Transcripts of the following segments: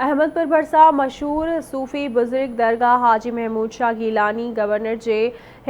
احمدپور ڀرسان مشهور صوفي بزرگ درگاهه حاجي محمود شاهه گيلاني گورنر جي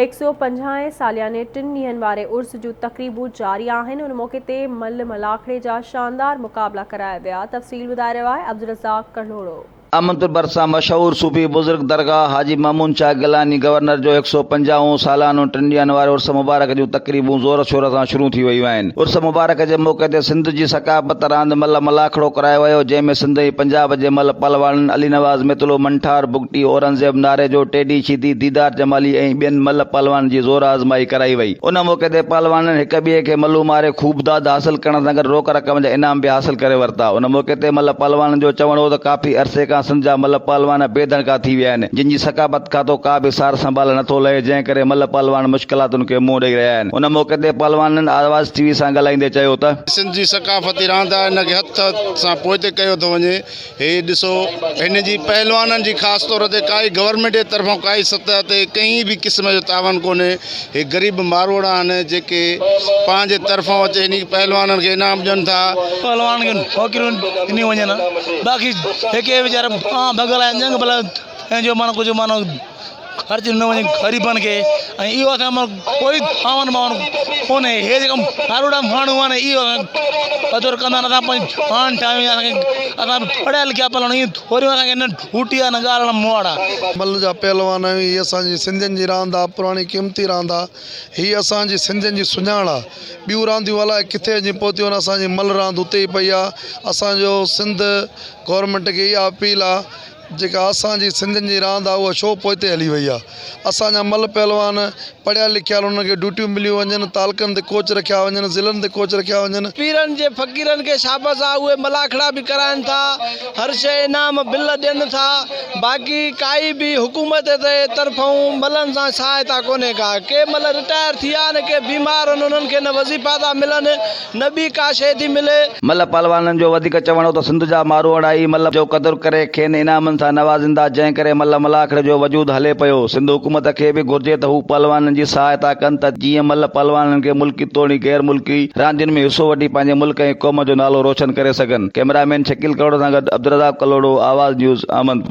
هڪ سئو پنجاهين سالياني ٽن ڏينهن واري عرس جون تقريبون جاري آهن ان موقعي تي ملهه ملاکڙي جا شاندار مقابلا ڪرايا ويا تفصيل ٻڌائي رهيو آهي عبدالرزاق ڪلهوڙو. احمدپور ڀرسان مشهور صوفي بزرگ درگاهه حاجي محمود شاهه گيلاني گورنر جو هڪ سئو پنجاهون سالانو ٽن ڏينهن واري عرس مبارڪ جون تقريبون زور شور سان شروع ٿي ويون آهن. عرس مبارڪ جي موقعي تي سنڌ جي ثقافت راند ملهه ملاکڙو ڪرايو ويو، جنهن ۾ سنڌ ۽ پنجاب جي ملهه پهلوانن علي نواز ميتلو، منٺار بگٽي، اورنگزيب ناريجو، ٽيڊي شيدي، ديدار جمالي ۽ ٻين ملهه پهلوانن جي زور آزمائي ڪرائي وئي. ان موقعي تي پهلوانن هڪ ٻئي کي ملهون ماري خوب داد حاصل ڪرڻ سان گڏ روڪ رقم جا انعام به حاصل ڪري ورتا. ان موقعي تي ملهه پهلوانن جو چوڻ هو ته ڪافي عرصي کان سنڌ جا ملهه پهلوان بي ڌڻڪا ٿي ويا آهن، جن جي ثقافت کاتو ڪا به سار سنڀال نٿو لهي، جنهن ڪري ملهه پهلوان مشڪلاتن کي منهن ڏئي رهيا آهن. ان موقعي تي پهلوانن آواز ٽي وي سان ڳالهائيندي چيو ته. سنڌ جي ثقافتي راند آهي ان کي هٿ سان پوئتي ڪيو ٿو وڃي. هي ڏسو هن جي پهلوانن جي خاص طور تي ڪائي گورنمينٽ جي طرفان ڪائي سطح تي ڪنهن به قسم جو تعاون ڪونهي هي غريب ماروئڙا آهن جيڪي پنهنجي طرفان اچي هن پهلوانن کي انعام ڏين ٿا. پهلوانن کي نوڪريون ڏنيون وڃن باقي جيڪي ويچارا عام ڀڳل آهن جنگ ڀلا ۽ جو معنيٰ ڪجهه معنيٰ خرچ ڏنو وڃي غريبن کي ۽ اهو اسان مان ڪوئي تعاون واون ڪونهي هي جيڪا ماروئڙا ماڻهو آهن اهو قدر ڪندا آهن اسان پنهنجي پاڻ ٺاهيون يا اسان پڙهيا لکيا پلڻ ائين ٿوريون اسان کي نه ڊيوٽي آهي نه ڳالهه نه مواڙ آهي. ملهه جا پهلوان آهيون هي اسان جي سنڌين جي راند آ پراڻي قيمتي راند آ هي اسان جي سنڌين جي سڃاڻ آ ٻيون رانديون الائي ڪٿي اچي پهتيون آهن اسان جي ملهه راند اتي ئي پئي آ اسان جو سنڌ گورنمينٽ کي اها اپيل آ جيڪا اسان جي سنڌين جي راند آ اها ڇو پوئتي هلي وئي آ. اسان جا ملهه پهلوان پڙهيا لکيل انهن کي ڊيوٽيون مليون وڃن، تعلقن تي ڪوچ رکيا وڃن، ضلعن تي ڪوچ رکيا وڃن. پيرن جي فقيرن کي شابس آ اهي ملاکڙا به ڪرائن ٿا هر شئي انعام بل ڏين ٿا باقي ڪائي به حڪومت جي طرفئون ملن سان سهائتا ڪونهي ڪا ڪي مل رٽائر ٿي ويا آهن ڪي بيمار آهن انهن کي نه وظيفا ٿا ملن نه ٻي ڪا شيء ٿي ملي. ملهه پهلوانن جو وڌيڪ چوڻ هو ته سنڌ جا ماروئڙا ئي ملهه جو قدر ڪري کين انعامن سان نوازين ٿا جنهن ڪري ملهه ملاکڙي جو وجود هلي پيو. سنڌ حڪومت کي به گهرجي ته هو پهلوانن جي سهائتا ڪن ته جيئن ملهه پهلوانن کي ملڪي توڻي غير ملڪي راندين ۾ حصو وٺي پنهنجي ملڪ ۽ قوم جو نالو روشن ڪري سگهن. ڪئميرا مين شڪيل ڪلهوڙو سان گڏ عبدالرزاق ڪلهوڙو، آواز نيوز، احمد.